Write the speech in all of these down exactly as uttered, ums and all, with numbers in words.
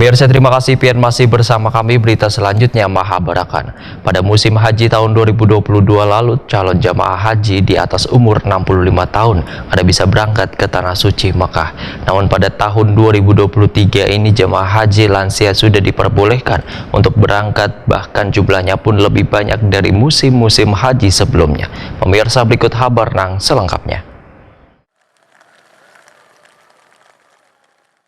Pemirsa, terima kasih pian masih bersama kami. Berita selanjutnya mahabarakan. Pada musim haji tahun dua ribu dua puluh dua lalu, calon jamaah haji di atas umur enam puluh lima tahun kada bisa berangkat ke Tanah Suci Makkah. Namun pada tahun dua ribu dua puluh tiga ini, jamaah haji lansia sudah diperbolehkan untuk berangkat, bahkan jumlahnya pun lebih banyak dari musim-musim haji sebelumnya. Pemirsa, berikut habar nang selengkapnya.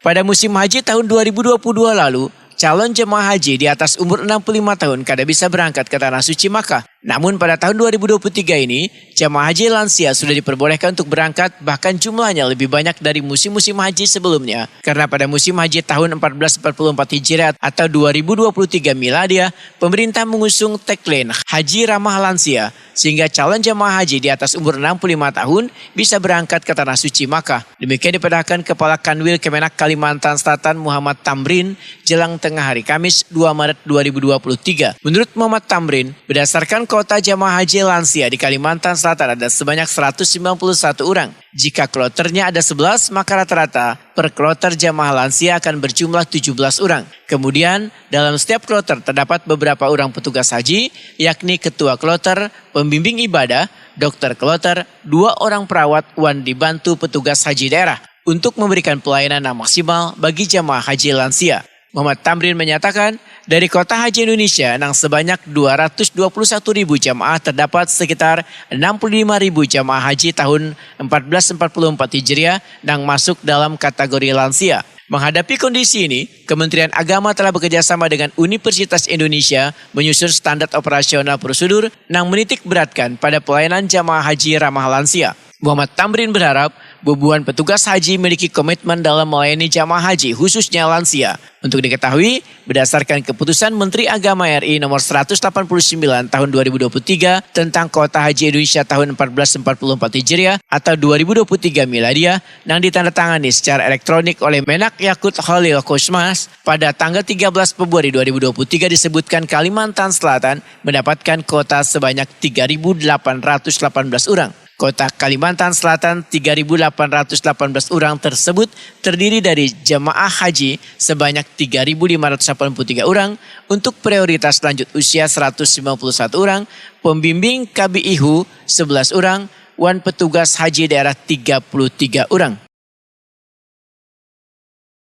Pada musim haji tahun dua ribu dua puluh dua lalu, calon jemaah haji di atas umur enam puluh lima tahun kada bisa berangkat ke Tanah Suci Makkah. Namun pada tahun dua ribu dua puluh tiga ini, jemaah haji lansia sudah diperbolehkan untuk berangkat, bahkan jumlahnya lebih banyak dari musim-musim haji sebelumnya. Karena pada musim haji tahun empat belas empat puluh empat Hijriah atau dua ribu dua puluh tiga Miladiah, pemerintah mengusung tagline Haji Ramah Lansia, sehingga calon jemaah haji di atas umur enam puluh lima tahun bisa berangkat ke Tanah Suci Makkah. Demikian dipadahkan Kepala Kanwil Kemenak Kalimantan Selatan Muhammad Tamrin jelang tengah hari Kamis dua Maret dua ribu dua puluh tiga. Menurut Muhammad Tamrin, berdasarkan kuota jamaah haji lansia di Kalimantan Selatan ada sebanyak seratus sembilan puluh satu orang. Jika kloternya ada sebelas, maka rata-rata per kloter jamaah lansia akan berjumlah tujuh belas orang. Kemudian, dalam setiap kloter terdapat beberapa orang petugas haji, yakni ketua kloter, pembimbing ibadah, dokter kloter, dua orang perawat, wan dibantu petugas haji daerah untuk memberikan pelayanan yang maksimal bagi jamaah haji lansia. Muhammad Tamrin menyatakan, dari kuota haji Indonesia nang sebanyak dua ratus dua puluh satu ribu jamaah, terdapat sekitar enam puluh lima ribu jamaah haji tahun empat belas empat puluh empat Hijriah nang masuk dalam kategori lansia. Menghadapi kondisi ini, Kementerian Agama telah bekerjasama dengan Universitas Indonesia menyusun standar operasional prosedur nang menitik beratkan pada pelayanan jamaah haji ramah lansia. Muhammad Tamrin berharap bubuhan petugas haji memiliki komitmen dalam melayani jamaah haji, khususnya lansia. Untuk diketahui, berdasarkan keputusan Menteri Agama R I nomor seratus delapan puluh sembilan tahun dua ribu dua puluh tiga tentang kuota haji Indonesia tahun empat belas empat puluh empat Hijriah atau dua ribu dua puluh tiga Miladiah, yang ditandatangani secara elektronik oleh Menak Yakut Khalil Koshmas pada tanggal tiga belas Februari dua ribu dua puluh tiga, disebutkan Kalimantan Selatan mendapatkan kuota sebanyak tiga ribu delapan ratus delapan belas orang. Kuota Kalimantan Selatan tiga ribu delapan ratus delapan belas orang tersebut terdiri dari jemaah haji sebanyak tiga ribu lima ratus delapan puluh tiga orang, untuk prioritas lanjut usia seratus sembilan puluh satu orang, pembimbing K B I H U sebelas orang, wan petugas haji daerah tiga puluh tiga orang.